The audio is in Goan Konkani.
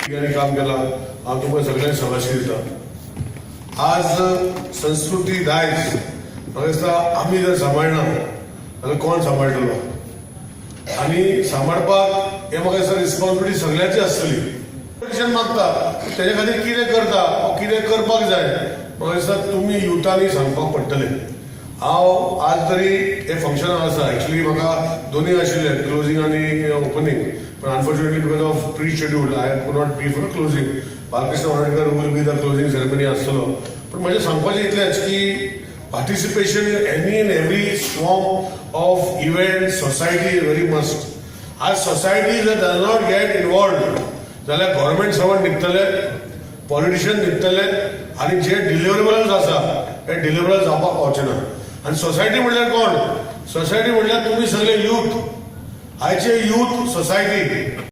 भुरग्यांनी काम केलां. हांव तुमकां सगळ्यांक शाबासकी दिता. आज संस्कृती, दायज, म्हाका दिसता आमी जर सांबाळना जाल्यार कोण सांबाळटलो? आनी सांबाळपाक हें म्हाका दिसता रिस्पॉन्सिबिलिटी सगळ्यांची आसतली. पॉलिटिशन मागता, तेजे खातीर कितें करता वो कितें करपाक जाय, म्हाका दिसता तुमी युथांनी सांगपाक पडटलें. हांव आज तरी हें फंक्शन आसा, एक्चुली म्हाका दोनूय आशिल्ले, क्लोजींग आनी ओपनींग, पण unfortunately, because of pre schedule, I could not be for closing. Balkrishna Varadkar will be the closing ceremony आसतलो. पण म्हजें सांगपाचें इतलेंच की participation in any and every form of event, society is very must. आज सोसायटी जर डज not get involved जाल्यार गव्हर्मेंट सर्वंट न्हिदतले, पॉलिटिशियन न्हिदतले आनी जे डिलिव्हरेबल्स आसा ते डिलिव्हरेबल जावपाक पावचे ना. आनी सोसायटी म्हणल्यार कोण? सोसायटी म्हणल्यार तुमी सगळे यूथ, आयचे यूथ सोसायटी.